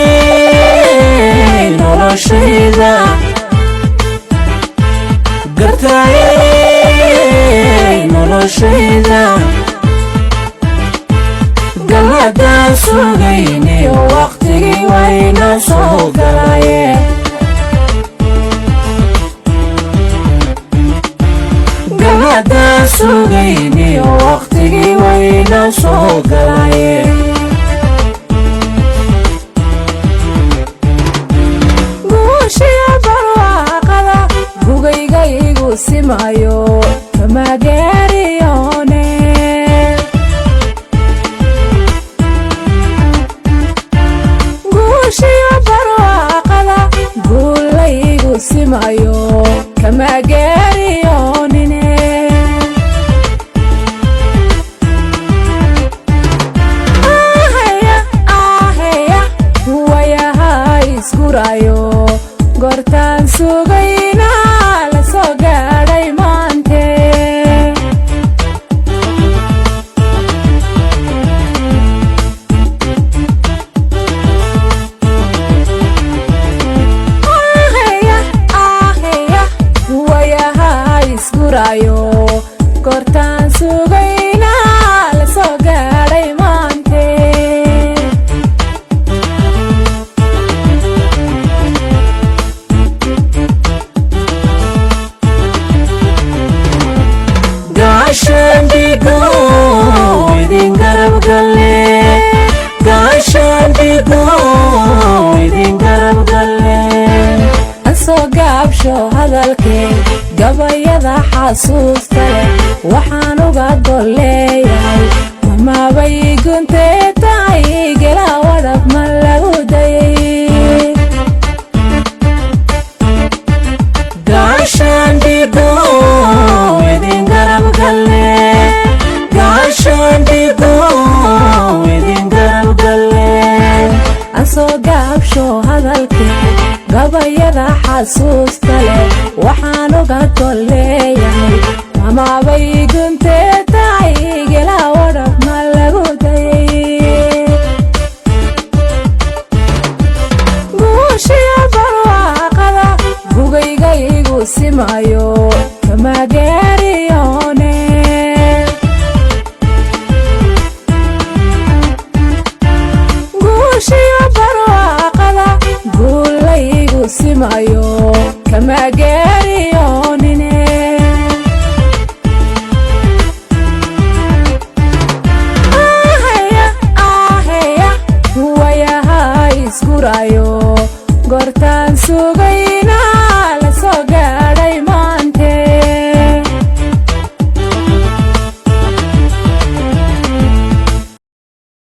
Gartay noloshayda, gartay noloshayda. Galladaan sugayniyo waqtigii wayna soo galaye. Galladaan sugayniyo waqtigii wayna soo galaye. Guushiya barwaaqada gugayga igu simayo kamageeriyone. Guushiya barwaaqada guulaygu simayo kamageeriyonine. Ahaya ahaya, wayaha iskurayo goortaan sugayna la soo gaadhay maante. Ahaya ahaya, wayaha iskurayo goortaan sugayna la soo gaadhay maante. Gaashaandhigo idin garab galle, gaashaandhigo idin garab galle. Ansoo gaabsho hadalkee, gabayada xasuusta leh waxaan uga golleeyahay mamaabay guntee tahay gela wadhab ma lagu dayay. Gaashaandhigo idin garab galle, gaashaandhigo idin garab galle. Ansoo gaabsho hadalkee, gabayada xasuusta leh waxaan uga golleeyahay mamaabay guntee tahay gela wadhab ma lagu dayay. Guushiya barwaaqada gugayga igu simayo kamageeriyone. Guushiya barwaaqada guulaygu simayo kamageeriyonine. Ahaya ahaya, wayaha iskurayo goortaan sugay.